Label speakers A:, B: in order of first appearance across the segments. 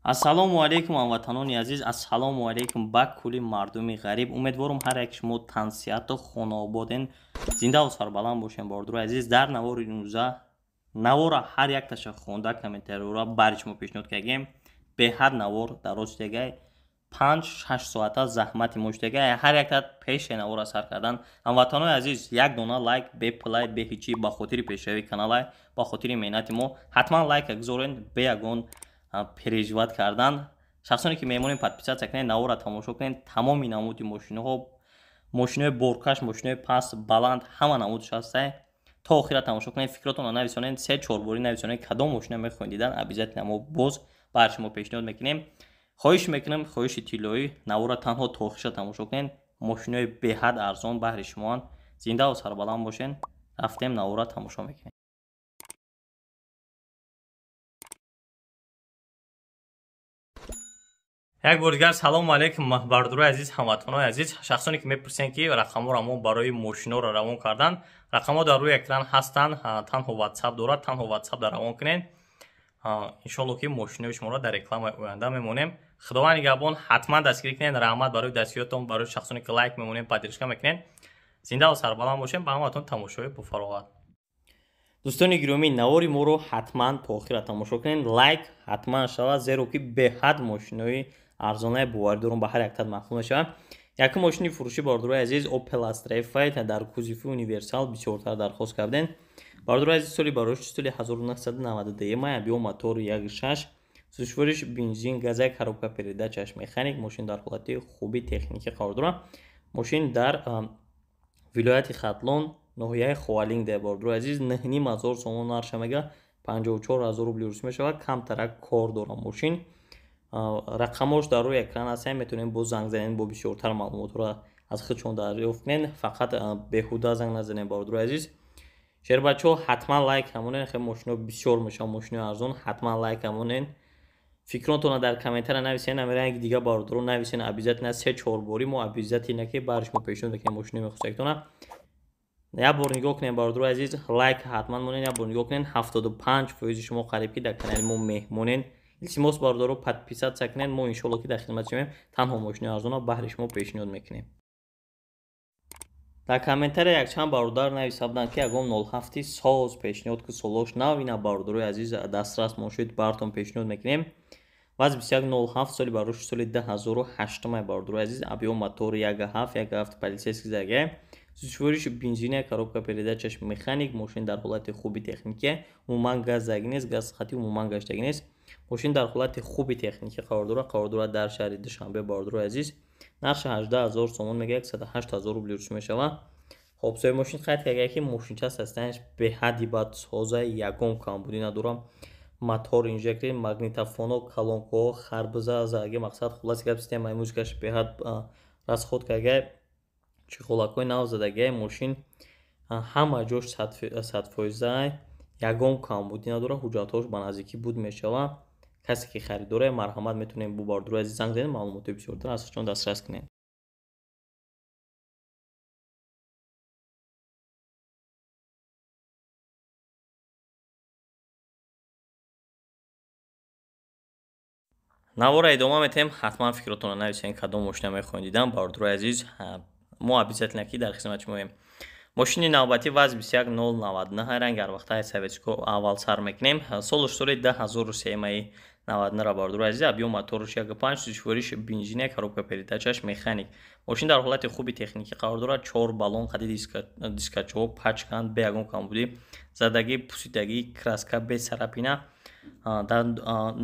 A: Ассалому алайкум, ҳамватанони азиз, ассалому алайкум ба кулли мардуми ғариб. Умедворам, ҳар як шумо тансиҳату хонаободен, зиндаву сарбаланд бошем. Бародарои азиз, дар навори имрӯза навора ҳар якташа хонда, комментариёро бари шумо пешниҳод кардем. Беҳад навор дароз шудагай, 5-6 соата заҳмати мо шудагай ҳар якта пеши навора сар кардан. Ҳамватанои азиз, як дона лайк бепулай, беҳичӣ, ба хотири пешравии каналай, ба хотири меҳнати мо ҳатман лайка гузорен, бе ягон переживать кардан. Шахсоне ки меҳмонем, подписаться кунед, навора тамошо кунед. Тамоми намуди мошинаҳо, мошинои боркаш, мошинои паст, баланд, ҳама намудш ҳастай. То охира тамошо кунед, фикротонро нависонед, се-чор борӣ нависонед, кадом мошина мехоҳед дидан, обязательно мо боз бар шумо пешниҳод мекунем. Хоҳиш мекунем, хоҳиши тиллоӣ, навора танҳо то охиша тамошо кунед. Мошинои беҳад арзон баҳри шумоанд. Зиндаву сарбаланд бошед. Рафтем, навора тамошо мекунем. Як бор дигар салому алейкум, бародарои азиз, ҳамватанои азиз. Шахсоне ки мепурсен, ки рақамҳоро мо барои мошиноро равон кардан, рақамҳо дар рӯи экран ҳастанд. Танҳо WhatsApp дорад, танҳо WhatsApp дар равон кунед. Иншоалло, ки мошинои шуморо дар рекламаи оянда мемонем. Худованд нигаҳбон, ҳатман дастгирӣ кунед. Раҳмат барои дастгириётон, барои шахсоне ки лайк мемонем, поддержка мекунед. Зиндаву сарбаланд бошем. Ба ҳаматон тамошои бофароғат. Дӯстони гиромӣ, навори моро ҳатман то охира тамошо кунед, лайк ҳатман шавад, зеро ки беҳад мошинои арзонаи боварӣ дорум, ба ҳар яктат маъқул мешавад. Якум мошини фурӯшӣ, бародарои азиз, Opel Astra F дар кузови универсал бисёртар дархост кардем. Бародарои азиз, соли барош соли 1992 май, объём мотори 1.6, сӯзишвориш бензин, газа, коробка передачаш механик. Мошин дар ҳолати хуби техникӣ қарор дорад. Мошин дар вилояти Хатлон, ноҳияи Ховалинг де. Бародарои азиз, 9,5 ҳазор сомон нарша мега, 54 000 рубли русӣ мешавад. Камтарак кор дорад мошин. Рақамош дар рӯи экран ҳастем, метавонем боз занг занед, бо бисёртар маълумотро аз худшон дарёфт кунед. Фақат беҳуда занг назанед, бародарои азиз. Шербачаҳо, ҳатман лайк ҳамонен, хеле мошино бисёр мешавад, мошинои арзон. Ҳатман лайк ҳамонен, фикротонро дар комментария нависен, намеранги дига бародаро нависен. Обязательно се-чор борӣ мо обязательно ки бари шумо пешниҳод мекунем мошинои мехостагитона. Як бор нигоҳ кунем, бародарои азиз, лайк ҳатман монед. Як бор нигоҳ кунед, 75 фоизи шумо қариб ки дар канали мо меҳмонен. Илтимос, бародаро, подписаться кунед. Мо иншоалло ки дар хидмати шумоем, танҳо мошинои арзонро баҳри шумо пешниҳод мекунем. Дар комментария якчанд бародар нависта буданд, ки ягон 07 соз пешниҳод ки, солош нав. Ина, бародарои азиз, дастрас мошид, баратон пешниҳод мекунем. ВАЗ 2107, соли бароши соли 2008, бародарои азиз, объём мотор 1.7, 1.7 полицейский заге, сӯзишвориш бензина, коробка передачаш механик. Мошин дар ҳолати хуби техникия, умуман газ заги нест, газ хати умуман гаштагӣ нест. Мошин дар ҳолати хуби техникӣ қарор дорад, қарор дорад дар шаҳри Душанбе. Бародарои азиз, нархи 18 000 сомон мега, 108 000 рубли русӣ мешавад. Хоб, соҳиби мошин қайд карда, ки мошинча состояниеш беҳадди бад соза, ягон камбудӣ надорам. Мотор инжектор, магнитофоно, колонкаҳо, харбуза заги, мақсад, хулоси гап, системаи музикаш беҳад расход карда, чехолакҳои нав задагиа. Мошин ҳама ҷош 100 фоиза, ягон камбудӣ надорад, ҳуҷҷатҳош ба наздикӣ буд мешавад. Касе ки харидоре, марҳамат, метавонем бо бародарои азиз занг занед, маълумотҳои бисёртар аз худшон дастрас кунед. Навора идома метаҳем. Ҳатман фикротонро нависед, кадом мошина мехоҳед дидан. Бародарои азиз, мо обязательно ки дар хизмати шумоем. Мошини навбатӣ ВАЗ 21099, ранг ҳар советско аввал сар мекунем. Солуш соли 2003 маи 99, бародарои азиз, объём моторш 1.5, сӯзишвориш бензина, коробка передачаш механик. Мошин дар ҳолати хуби техникӣ қарор дорад. Чор баллон қади дискачаҳо пачканд, бе ягон камбудӣ, задагӣ, пусидагӣ, краска бе царапина. Дар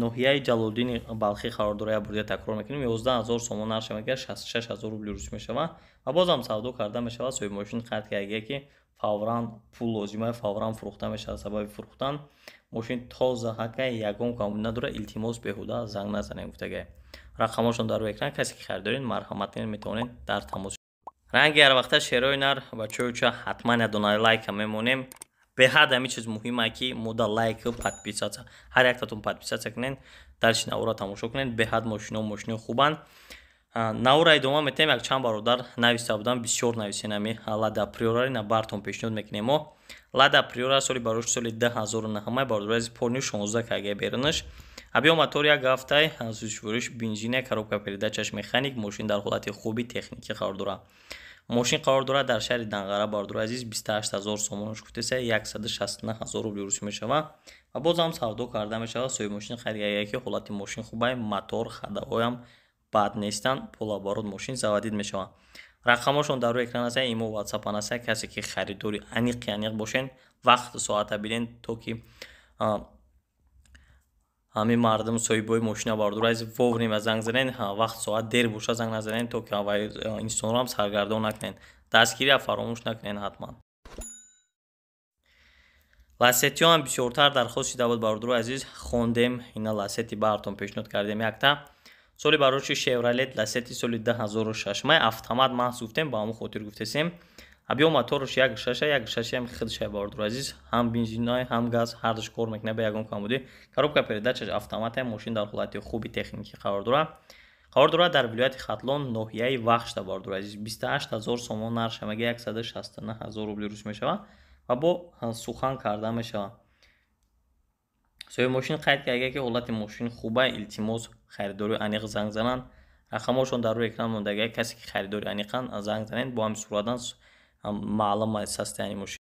A: ноҳияи Ҷалолиддини Балхӣ қарор дорад. Як бор дига такрор мекунем, 11 000 сомон нарша мегирад, 66 000 рубли русӣ мешавад ва бозам савдо карда мешавад. Соҳиби мошин қайд кардагия, ки фавран пул лозима, фавран фурӯхта мешавад. Сабаби фурӯхтан мошин тоза ҳака, ягон камбудӣ надорад, илтимос, беҳуда занг назанем гуфтагия. Рақамҳошон дар рӯи экран, касе ки харидоред, марҳамат кунед, метавонед дар тамос. Ранги ҳарвақта шерои нар, бачаҳои, ҳатман як дона лайка мемонем. Беҳад ҳамин чиз муҳима, ки мода лайку подписаться, ҳар яктатон подписаться кунед, дарши навора тамошо кунед. Беҳад мошино мошинои хубанд. Навора идома метаҳем. Якчанд бародар нависта буданд, бисёр нависен ами Лада Приора, на бартон пешниҳод мекунем мо Лада Приора, соли барош соли 2009, бародари азиз, полный 16 кг берунаш. Объём мотор як ҳафтай, сӯзишвориш бензина, коробка передачаш механик, мошин дар ҳолати хуби техникӣ қарор дорад. Мошин қарор дорад дар шаҳри Данғара, бародари азиз, 28 000 сомонаш гуфтеса, 169 000 рубли русӣ мешавад ва боз ҳам савдо карда мешавад. Соҳиби мошин қайд карда, ки ҳолати мошин хубай, мотор, ходовойам бад нестанд, полуоборот мошин заводить мешавад. Рақамҳошон дар рӯи экран ҳастанд, имо, ватсапан ҳастанд. Касе ки харидори аниқи аниқ бошен, вақту соата бинен, то ки ҳамин мардум, соҳибои мошина, бародари азиз, вовремя занг занен. Вақт соат дер боша, занг назанен, то ки инсонро ҳам саргардон накунен. Дастгирия фаромӯш накунен ҳатман. Ласетиҳо ҳам бисёртар дархост шида буд, бародари азиз, хондем. Ина Ласети баартон пешниҳод кардем якта. Соли бароши Шевролет Ласети соли 2006 май, автомат маҳз гуфтем, ба ҳамон хотир гуфтесем. Объём моторш як шаша, як шашам худшай, бародари азиз, ҳам бензинай, ҳам газ, ҳардуш кор мекунад бе ягон камбудӣ. Коробка передачаш автоматае. Мошин дар ҳолати хуби техникӣ қарор дорад. Қарор дорад дар вилояти Хатлон, ноҳияи Вахшта, бародари азиз. 28 000 сомон нархша мега, 169 000 рубли рус мешавад ва бо сухан карда мешавад. Соҳиби мошин қайд карда, ки ҳолати мошин хуба, илтимос, харидори аниқ занг зананд. Рақамҳошон дар рӯи экран мондагия. Касе ки харидори аниқанд, занг занед. Бо ҳамин суратан маълум аст состояние мошин.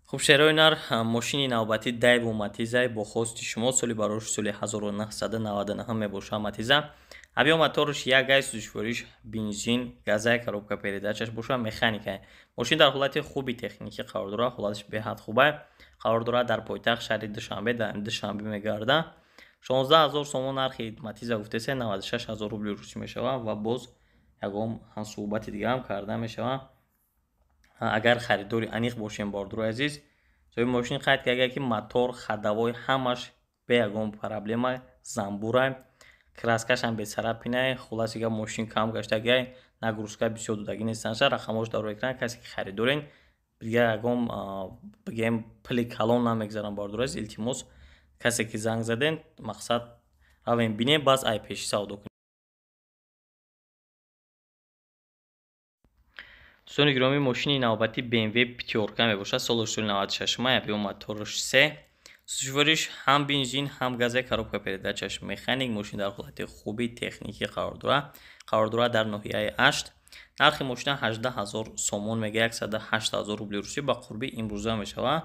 A: Хуб, шерои нар, мошини навбатӣ Дайву Матизай бо хости шумо, соли барош соли 1999 мебошад Матиза. Объём моторш як гай, сӯзишвориш бензин, газай, коробка передачаш боша механикай. Мошин дар ҳолати хуби техникӣ қарор дорад, ҳолаташ беҳад хубай. Қарор дорад дар пойтахт, шаҳри Душанбе, дар Душанбе мегардад. 16 000 сомон нархи Матиза гуфтеса, 96 000 рубли русӣ мешавад ва боз ягон суҳбати дигарам карда мешавад. Агар харидори аниқ бошем, бародари азиз, соҳиби мошин қайд карда, ки мотор, ходовой ҳамаш бе ягон проблема, замбурай, краскашам бецарапинай. Хулоси гап, мошин кам гаштагиай, нагрузка бисёр додагӣ нестан. Рақамҳош дар рӯи экран. Касе ки харидорен, дигар ягон, бигем, пули калон намегзарам, бародари азиз, илтимос, касе ки занг заден, мақсад равем бинем, баъз ай пеши савдо кунем. Дӯстони гиромӣ, мошини навбатӣ BMW пятёрка мебошад, солаш соли 96 май, объём моторш се, сӯзишвориш ҳам бензин, ҳам газе, коробка передачаш механик. Мошин дар ҳолати хуби техникӣ қарор дорад. Қарор дорад дар ноҳияи Ашт. Нархи мошина 18 000 сомон мега, 108 000 рубли русӣ ба қурби имрӯза мешавад.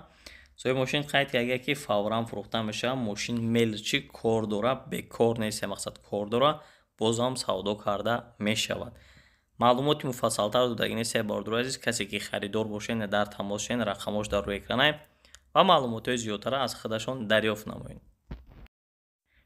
A: Соҳиби мошин қайд карда, ки фавран фурӯхта мешавад. Мошин мелчи кор дорад, бекор нест, мақсад кор дорад, бозам савдо карда мешавад. Маълумоти муфассалтар додагӣ нест, бародари азиз. Касе ки харидор бошед, дар тамос шавед, рақамҳош дар рӯи экранай ва маълумотҳои зиёдтара аз худашон дарёфт намоед.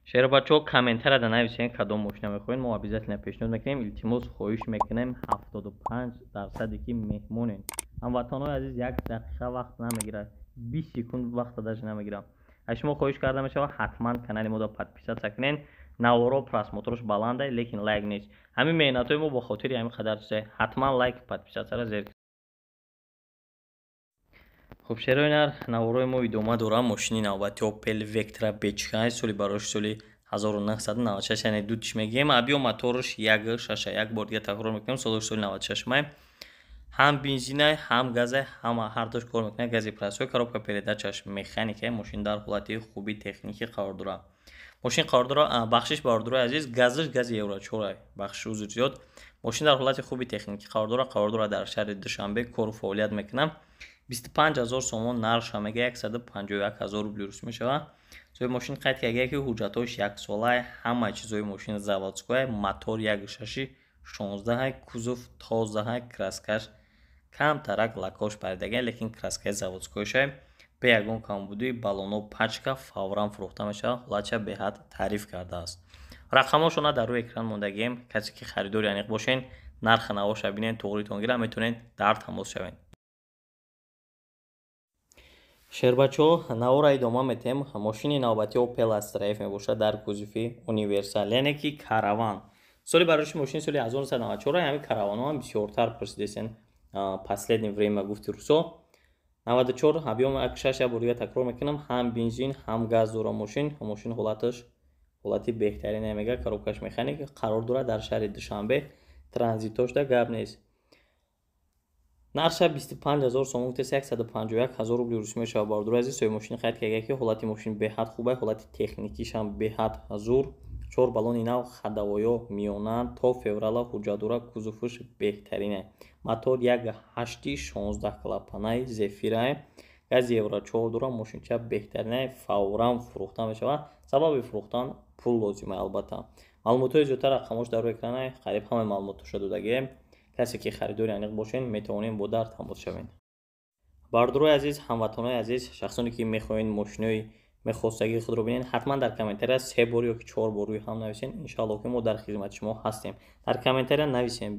A: Шербачаҳо, комментарияда нависед, кадом мошина мехоҳед, мо обязательно пешниҳод мекунем. Илтимос, хоҳиш мекунем, 75 дарсаде ки меҳмонем, ҳамватанҳои азиз, як дақиқа вақт намегирад, 20 секунд вақта даже намегирад. Аз шумо хоҳиш карда мешавад, ҳатман канали моро подписаться кунед. Наворо просмотрош баланда, лекин лайк нест. Ҳамин меҳнатҳои мо бо хотири ҳамин қадар чизе. Ҳатман лайк, подписатьсяро зер. Хуб, шерои нар, наворои мо идома дорад. Мошини навбати Opel Vectra B чка, соли барош соли 1996, яъне дутиш мегӯем. Объём моторш як шаша, як бор дига такрор мекунем, солаш соли 96 май, ҳам бензинай, ҳам газай, ҳама ҳардуш кор мекунад, гази простой, коробка передачаш механикай. Мошин дар ҳолати хуби техникӣ қарор дорад. Мошин қарор дорад, бахшиш, бародарои азиз, газаш гази евро чорай, бахшиш, узр зиёд. Мошин дар ҳолати хуби техникӣ қарор дорад. Қарор дорад дар шаҳри Душанбе, кору фаъолият мекунад. 25 000 сомон нархша мега, 151 000 рубли рус мешавад. Соҳиби мошин қайд карда, ки ҳуҷҷатҳош яксолай, ҳама чизҳои мошин заводской, мотор як шаши шонздаҳай, кузов тозаҳай, краскаш камтарак лакош паридагай, лекин краскаи заводскойшай, бе ягон камбудӣ, баллоно пачка, фавран фурӯхта мешавад. Ҳолатша беҳад таъриф кардааст. Рақамҳошона дар рӯи экран мондагием. Касе ки харидори аниқ бошен, нархи навоша бинен, туғритон гира, метавонед дар тамос шавед. Шербачаҳо, навора идома метиҳем. Мошини навбати Opel Astra F мебошад дар кузови универсал, яъне ки караван. Соли бароши мошини соли 1994. Ҳамин караванҳо ҳам бисёртар пурсидесен последнее время, гуфти русо. 94, объём шаш, як бор дига такрор мекунам, ҳам бензин, ҳам газ дора мошин. Мошин ҳолаташ ҳолати беҳтарине мега, коробкаш механик. Қарор дорад дар шаҳри Душанбе, транзитошда гап нест. Нархша 25 000 сомон гуфтест, 151 000 рубли русӣ мешавад, бародари азиз. Соҳиби мошин қайд карда, ки ҳолати мошин беҳад хуб, ҳолати техникишам беҳад зур. Чор баллони нав, ходовой ё миёна, то феврала ҳуҷҷат дора, кузоваш беҳтарине. Мотор 1,8, 16 клапанаи, зефирае, гази Евро 4 дора, мошинча беҳтарине, фавран фурӯхта мешавад. Сабаби фурӯхтан пул лозима, албатта. Маълумотҳои зиёдтар рақамош дар рӯи экране, қариб ҳамаи маълумотҳоша додагием. Касе ки харидори аниқ бошед, метавонем бо дар тамос шавед. Бародарои азиз, ҳамватанои азиз, шахсоне ки мехоҳед мошинои мехостагии худро бинед, ҳатман дар комментария се бор ё ки чор бор рӯи ҳам нависед. Иншоалло, ки мо дар хизмати шумо ҳастем. Дар комментария нависем.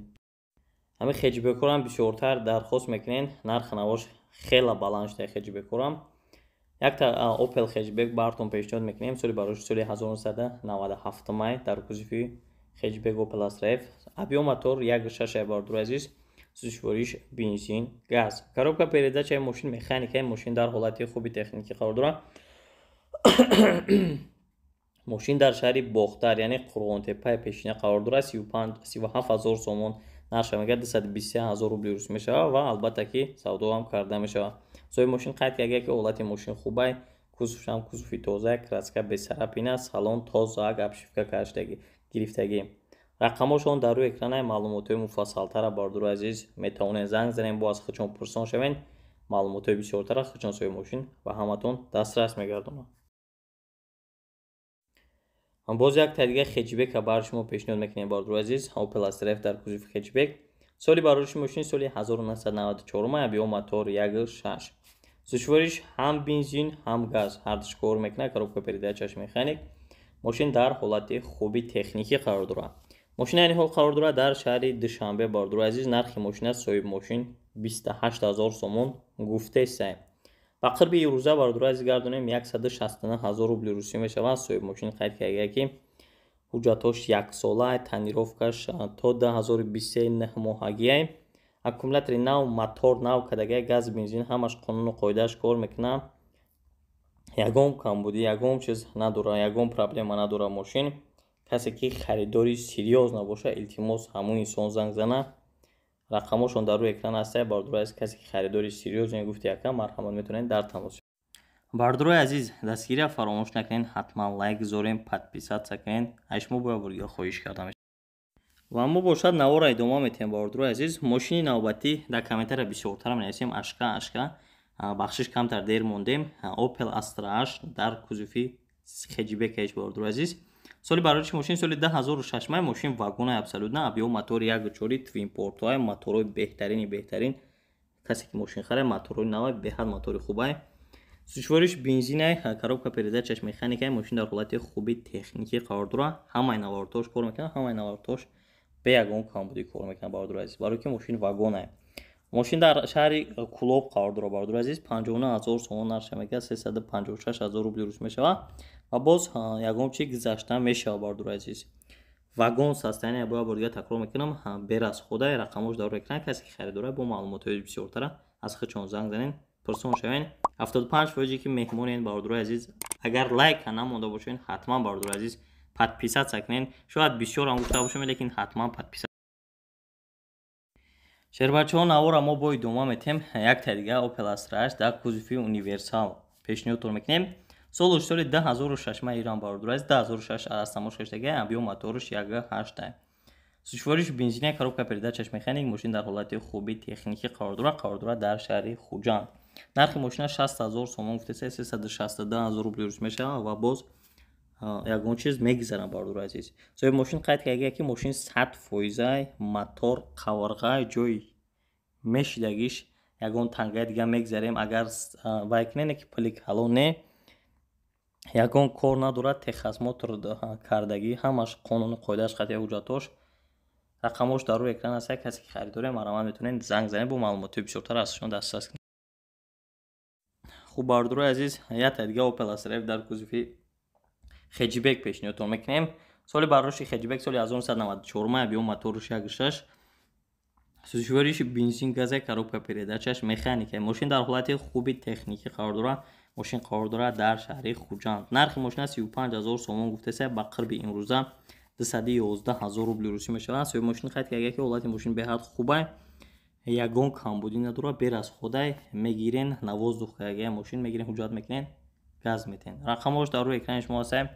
A: Ҳамин хеҷбекорам бисёртар дархост мекунед, нархи навош хела баланд шуда хеҷбекорам. Якта Opel хеҷбек бартон пешниҳод мекунем. Соли барош соли 1997 май, дар кузови хеҷбек Opel Astra F. Объём мотор 1,6, бародари азиз. Сӯзишвориш бензин, газ. Коробка передачаи мошин механикаи, мошин дар ҳолати хуби техникӣ қарор дорад. Мошин дар шаҳри Бохтар, яъне Қурғонтеппаи пешина қарор дорад. 37 ҳазор сомон нархша мегӯяд, 223 ҳазор рубли рус мешавад ва албатта ки савдоам карда мешавад. Соҳиби мошин қайд карда, ки ҳолати мошин хубай, кузовшам кузови тоза, краска бесарапина, салон тоза, обшивка кардагӣ гирифтагӣ. Рақамҳошон дар рӯи экранаи, маълумотҳои муфассалтара, бародари азиз, метавонед занг занед, бо аз худшон пурсон шавед. Маълумотҳои бисёртара худшон соҳиби мошин ба ҳаматон дастрас мегардонад. Боз як та дига хеҷбека бар шумо пешниҳод мекунем, бародари азиз. Opel Astra F дар кузови хеҷбек. Соли барориши мошин соли 1994, объём мотор 1,6. Сӯзишвориш ҳам бензин, ҳам газ, ҳардуш кор мекунад, коробка передачаш механик. Мошин дар ҳолати хуби техникӣ қарор дорад. Мошин айни ҳол қарор дорад дар шаҳри Душанбе, бародари азиз. Нархи мошина соҳиби мошин 28 ҳазор сомон гуфтесай. Ба қирби ирӯза, бародари азиз, гардонем, 169 ҳазор рубли русӣ мешавад. Соҳиби мошин қайд карда, ки ҳуҷҷатҳош яксола, тонировкаш то 2023 нӯҳмоҳагиай, аккумулятори нав, мотор нав кардагиай, газ, бензин ҳамаш қонуну қоидааш кор мекунад. Ягон камбудӣ, ягон чиз надорад, ягон проблема надорад мошин. Касе ки харидори серьёз набошад, илтимос, ҳамун инсон занг зана. Рақамҳошон дар рӯи экран ҳастад, бародари азиз. Касе ки харидори серьёзне гуфти яка, марҳамат, метавонед дар тамос. Бародарои азиз, дастгирия фаромӯш накунед, ҳатман лайк гузорем, подписаться кунед. Аз шумо бояд бургиҳо хоҳиш карда мешавад. Ва мо бошад наворро идома метиҳем, бародарои азиз. Мошини навбатӣ дар комментария бисёртар менависем ашка, ашка. Бахшиш, камтар дер мондем. Opel Astra H дар кузови хеҷбек ҳеч, бародарои азиз. Соли барориши мошин соли 2006 май, мошин вагонаи абсолютно, объём мотори 1,4, твинпортҳои, моторҳои беҳтарини беҳтарин. Касе ки мошин харад, моторҳои навай, беҳад мотори хубай. Сӯзишвориш бензинай, коробка передачаш механикай, мошин дар ҳолати хуби техникӣ қарор дорад. Ҳамаи наворотҳош кор мекунад, ҳамаи наворотҳош бе ягон камбудӣ кор мекунад, бародари азиз, барое ки мошин вагонае. Мошин дар шаҳри Кулоб қарор дорад, бародари азиз. 59 ҳазор сомон нархша мегӯяд, 356 ҳазор рубли рус мешавад ва боз ягон чи гузашта мешавад, бародари азиз. Вагон состояние, бояд бор дига такрор мекунам, берасхода. Рақамҳош дар рӯи экран. Касе ки харидорад, бо маълумотҳои бисёртара аз худшон занг занед, пурсон шавед. 75 фоизе ки меҳмонед, бародари азиз, агар лайка намонда бошед, ҳатман, бародари азиз, подписаться кунед. Шояд бисёрам гуфта бошем, лекин ҳатман подписаться. Шербачаҳо, навора мо бо идома метиҳем. Якта дига Opel Astra H дар кузови универсал пешниҳодтон мекунем. Солуш соли 2006 ма иран, бародари азиз, 2006 аз тамош шаштага, объём моторш 1,8. Сӯзишвориш бензина, коробка передачаш механик, мошин дар ҳолати хуби техникӣ қарор дорад, қарор дорад дар шаҳри Хуҷанд. Нархи мошина 60 ҳазор сомон гуфтеса, 362 ҳазор рубли рус мешавад ва боз ягон чиз мегузарам, бародари азиз. Соҳиби мошин қайд карда, ки мошин 100 фоизай, мотор қаварғай, ҷои мешидагиш ягон тангаи дига мегзарем, агар вай кунене ки пули калон не, ягон кор надорад, техосмотр кардагӣ, ҳамаш қонуни қоидааш қатъия, ҳуҷҷатҳош. Рақамҳош дар рӯи экран аст. Касе ки харидорем, марҳамат, метавонед занг занед, бо маълумотҳои бисёртар аз шумо дастрас кунед. Хуб, бародарои азиз, якта дига Opel Astra F дар кузови хеҷбек пешниҳодтон мекунем. Соли барроши хеҷбек соли 1994, объём моторш 1,6, сӯзишвориши бензин, газа, коробка передачаш механика. Мошин дар ҳолати хуби техникӣ қарор дорад. Мошин қарор дорад дар шаҳри Хуҷанд. Нархи мошина 35 ҳазор сомон гуфтеса, ба қирби имрӯза 211 ҳазор рубли русӣ мешавад. Соҳиби мошин қайд карда, ки ҳолати мошин беҳад хубай. Ягон камбудӣ надорад, бераз ходай мегирен, на воздух ягая мошин мегирен, ҳуҷҷат мекунен, газ метен. Рақамҳош дар рӯи экрани шумо ҳастае.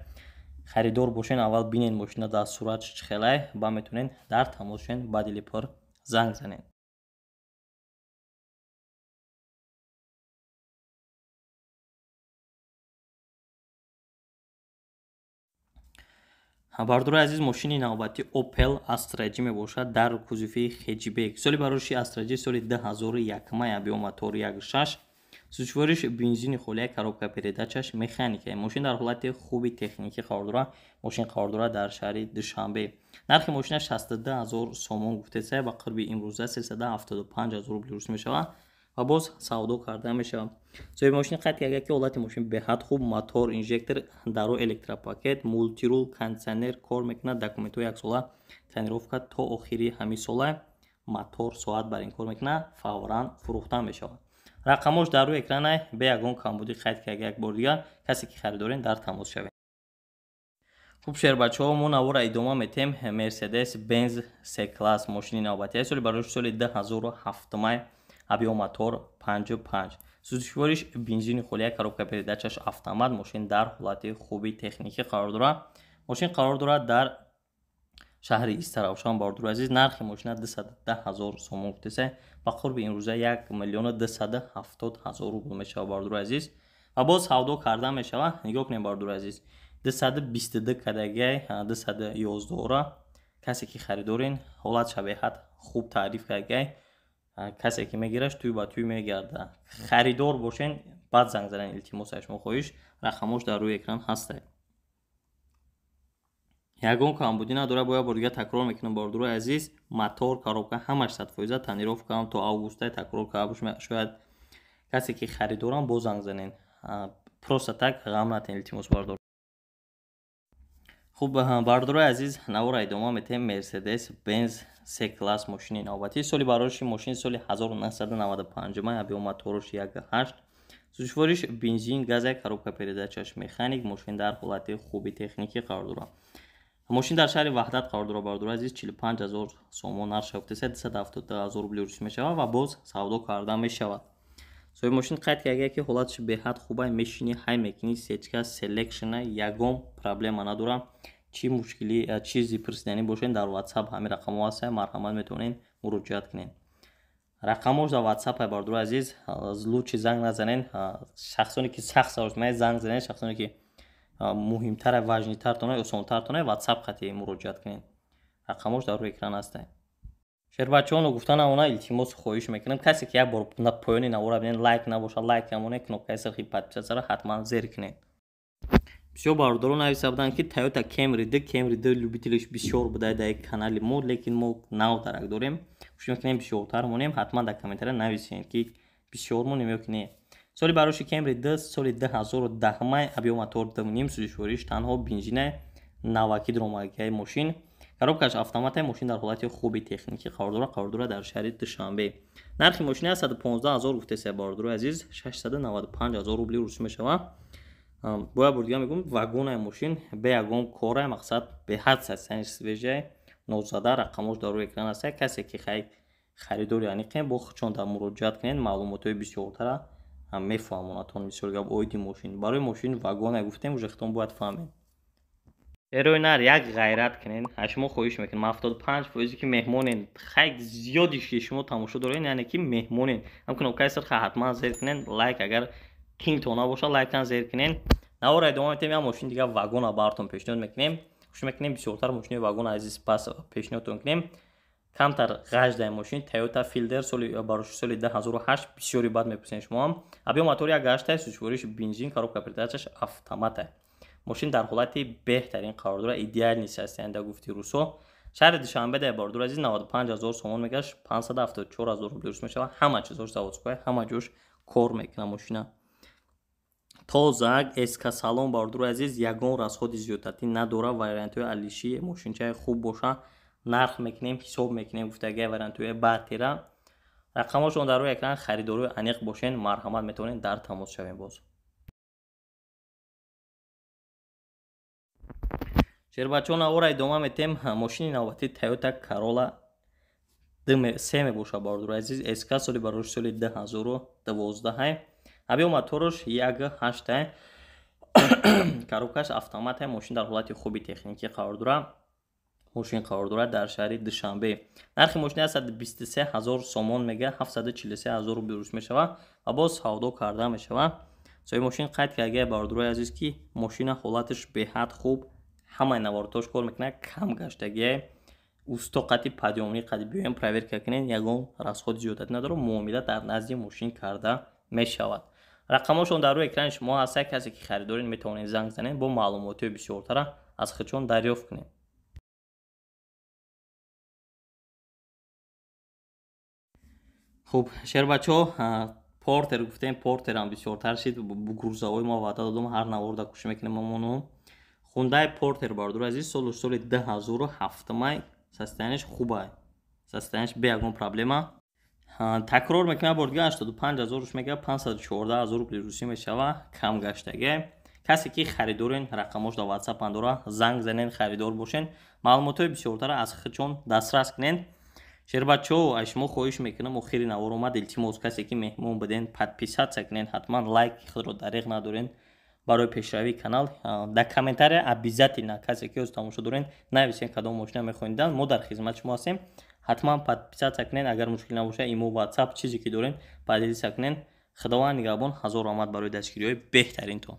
A: Харидор бошен, аввал бинен мошина дар сурат чӣ хелай, ба метавонен дар тамос шавен, ба дили пур занг занен. Бардорои азиз, мошини навбатӣ Opel Astra G мебошад дар кузови хэтчбек. Соли барориши Astra G соли 2001, объём мотор 1.6, сӯзишвориш бензини холия, коробка передачаш механика. Мошин дар ҳолати хуби техникӣ қарор дорад. Мошин қарор дорад дар шаҳри Душанбе. Нархи мошина 62 000 сомон гуфтеса, ба қурби имрӯза 375 000 рубли рус мешавад ва боз савдо карда мешавад. Соҳиби мошин қайд карда, ки ҳолати мошин беҳад хуб, мотор, инжектор, даро электропакет, мультирул, кондитсионер кор мекунад, документҳои яксола, тонировка то охири ҳамин сола, мотор соат бар ин кор мекунад, фавран фурӯхта мешавад. Рақамҳош дар рӯи экрана, бе ягон камбудӣ қайд карда як бор дигар, касе ки харидорен, дар тамос шавед. Хуб, шербачаҳо, мо навора идома метем. Мерседес Бенз С класс мошини навбатӣ, соли барош соли 2007, объём мотор 5.5, сӯзишвориш бензини холия, коробка передачаш автомат. Мошин дар ҳолати хуби техникӣ қарор дорад. Мошин қарор дорад дар шаҳри Истаравшан. Бардори азиз, нархи мошина 210 000 сомон гуфтеса, ба қурби имрӯза 1 270 000 рубл мешавад, бардори азиз, ва боз савдо карда мешавад. Нигоҳ кунем, бардори азиз, 222 кадагай, 211-ра. Касе ки харидорин, ҳолат шабеҳат хуб таъриф кардагай, касе ки мегираш, тӯй ба тӯй мегарда. Харидор бошен, баъд занг занен, илтимос, аз шумо хоҳиш. Рақамҳош дар рӯи экран ҳастад. Ягон камбудӣ надорад, бо як бор дигар такрор мекунам, бардорои азиз, мотор, коробка ҳамаш 100%, тонировкаам то августай такрор карда шояд. Касе ки харидорам, боз занг занен, просто так ғам натен, илтимос, бардор. Хуб, бардорои азиз, навора идома метем. Мерседес Бенз С класс мошини навбатӣ, соли барориши мошин соли 1995, объём моторош 1.8, сӯзишвориш бензин, газа, коробка передачаш механик. Мошин дар ҳолати хуби техникӣ қарор дорад. Мошин дар шаҳри Ваҳдат қарор дорад. Бардори азиз, 45 000 сомон нарх шавтеса, 272 000 рубли русӣ мешавад ва боз савдо карда мешавад. Соҳиби мошин қайд карда, ки ҳолаташ беҳад хуба, мешинӣ, ҳай мекунӣ, сечка селекшена, ягон проблема надорад. Чӣ мушкилӣ, чизи пурсиданӣ бошед, дар WhatsApp ҳамин рақамҳо ҳастанд, марҳамат, метавонед муроҷиат кунед. Рақамҳош дар WhatsApp. Бардори азиз, лучше занг назанед. Шахсоне ки сахт савол, занг занед, шахсоне ки муҳимтара, важныйтартона, осонтартона, WhatsApp қати муроҷиат кунед. Рақамҳош дар рӯи экран ҳастанд. Шербачаҳоно, гуфта намона, илтимос, хоҳиш мекунам, касе ки як бор поёни навора бинед, лайк набошад, лайк намонед, кнопкаи сирхи подписатьсяро ҳатман зер кунед. Бисёр бародарон нависта буданд, ки Toyota Camry 2, Camry 2 любителиш бисёр буда дар канали мо, лекин мо нав дарак дорем, кӯшиш мекунем бисёртар монем. Ҳатман дар комментария нависед, ки бисёр монем ё ки не. Соли бароши Camry 2 соли 2010, объём мотор 2.5, сӯзишвориш танҳо бензина, наваки дуромагиҳаи мошин, коробкаш автомата. Мошин дар ҳолати хуби техникӣ қарор дорад. Қарор дорад дар шаҳри Душанбе. Нархи мошина 115 000 гуфтеса, бародарои азиз, 695 000 рубли русӣ мешавад. Бояд бор дигар мегӯм, вагонаи мошин бе ягон кора, мақсад, беҳад состояние свежая, нозада. Рақамҳош дар рӯи экран аст. Касе ки харидори аниқем, бо худшон дар муроҷиат кунед, маълумотҳои бисёртара мефаҳмонадтон. Бисёр гап оиди мошин, барои мошин вагона гуфтем, уже худтон бояд фаҳмед. Эрои нар, як ғайрат кунед, аз шумо хоҳиш мекунем. 75 фоизе ки меҳмонен, хай зиёдиш ки шумо тамошо доред, яъне ки меҳмонен, ҳам кнопкаи сирха ҳатман зер кунед, лайк агар кингто набошад, лайкан зер кунед. Навора идома метем. Як мошини дигар вагона бартон пешниҳод мекунем. Кӯшиш мекунем бисёртар мошинои вагона азиз пас пешниҳодтон кунем. Камтар ғаждаи мошин Toyota Fielder, соли бароши соли 2008. Бисёри бад мепурсед шумоам. Объём мотори 1.8, сӯзишвориш бензин, коробка передачаш автомата. Мошин дар ҳолати беҳтарин қарор дорад, идеальный состояние гуфти русо. Шаҳри Душанбе дар, бардор азиз, 95 000 сомон мегашт, 574 000 рубли рус мешавад. Ҳама чизош заводской, ҳама ҷош кор мекунад, мошина тозак, эска салон. Бардори азиз, ягон расходи зиёдатӣ надорад. Вариантҳои алиши мошинчаи хуб боша, нарх мекунем, ҳисоб мекунем гуфтагия, вариантҳои баъдтира. Рақамҳошон дар рӯи экран. Харидории аниқ бошен, марҳамат, метавонед дар тамос шавем. Боз, шербачаҳо, навора идома метем. Мошини навбатӣ Toyota Corolla. се мебошад, бародари азиз. СК, соли барош соли 2012, объём моторош 1,8, коробкаш автомат. Мошин дар ҳолати хуби техникӣ қарор дорад. Мошин қарор дорад дар шаҳри Душанбе. Нархи мошин 123 ҳазор сомон мега, 743 ҳазор рубли рус мешавад ва боз савдо карда мешавад. Соҳиби мошин қайд карда, бародарои азиз, ки мошина ҳолаташ беҳад хуб, ҳамаи наворотош кор мекунад, кам гаштагие, усто қати подъёмник қати биёем, проверка кунед, ягон расходи зиёдатӣ надорад, муомила дар назди мошин карда мешавад. Рақамҳошон дар рӯи экрани шумо ҳаст. Касе ки харидоред, метавонед занг занед, бо маълумотҳои бисёртара аз худшон дарёфт кунед. Хуб, шербачаҳо, Портер гуфтем, Портерам бисёртар шид. Грузовой мо ваъда додум, ҳар наворда кӯшиш мекунем мамону. Хундай Портер, бародари азиз, солу соли 2007, состоянияш хубай, состоянияш бе ягон проблема. Такрор мекунам, бор дига, 85 ҳазоруш мега, 514 ҳазор рубли русӣ мешава, кам гаштаге. Касе ки харидорен, рақамош дар WhatsApp андора, занг занен, харидор бошен, маълумотҳои бисёртара аз худшон дастрас кунен. Шербачаҳо, аз шумо хоҳиш мекунам, охири навор омад, илтимос, касе ки меҳмон буден, подписаться кунен ҳатман, лайки худро дареғ надорен барои пешравии канал. Дар комментария обязательно, касе ки ҳоз тамошо дорен, нависен кадом мошина мехоҳед дидан, мо дар хизмати шумо ҳастем. Ҳатман подписаться кунен, агар мушкил набошад, имо, WhatsApp, чизе ки дорен, поделиться кунен. Худованд нигаҳбон, ҳазор раҳмат барои дастгириҳои беҳтаринтон.